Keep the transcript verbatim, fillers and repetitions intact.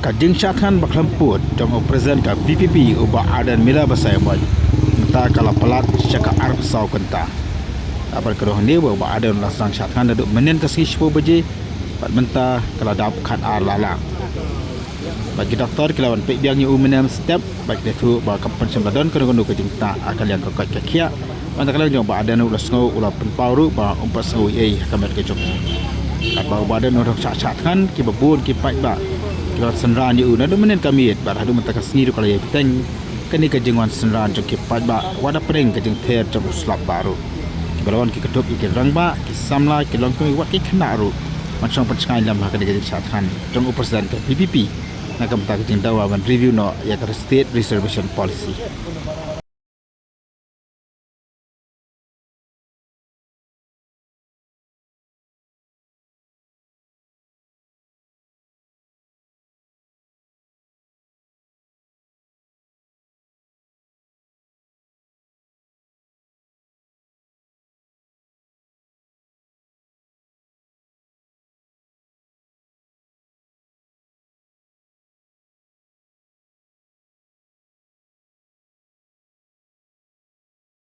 Ka jingshah thngan ba khlem pud jong u President ka VPP u Bah Ardent Miller Basaiawmoit mynta ka la palat sha ka arphew saw kynta. Bad ka dei hangne ba u Bah Ardent u la sdang shah thngan naduh mynhynnin ka sngi shiphew baje bad mynta ka la dap khatar lala. Bad ki doktor ki la wan peit biang ïa u mynne mynstep bad ki la ïathuh ba kam pynshym la don kano kano ka jingktah ha ka liang ka koit ka khiah. Bad na ka liang jong u Bah Ardent u la sngew, u la pynpaw ruh ba um pat sngew ei ei ha ka met ka jong u. Katba u Bah Ardent u la shah shah thngan, kiba bun ki paidbah ki la wan synran ïa u naduh mynhynnin ka miet bad haduh mynta ka sngi ruh ka la ïai bteng kane ka jingwan synran jong ki paidbah wat hapdeng ka jingther jong u slap bah ruh. Kiba la wan ki kynthup ïa ki rangbah, ki samla, ki longkmie wat ki khynnah ruh ban shong pynshngaiñ lem ha kane ka jingshah thngan jong u President ka VPP na ka bynta ka jingdawa ban review noh ïa ka State Reservation Policy.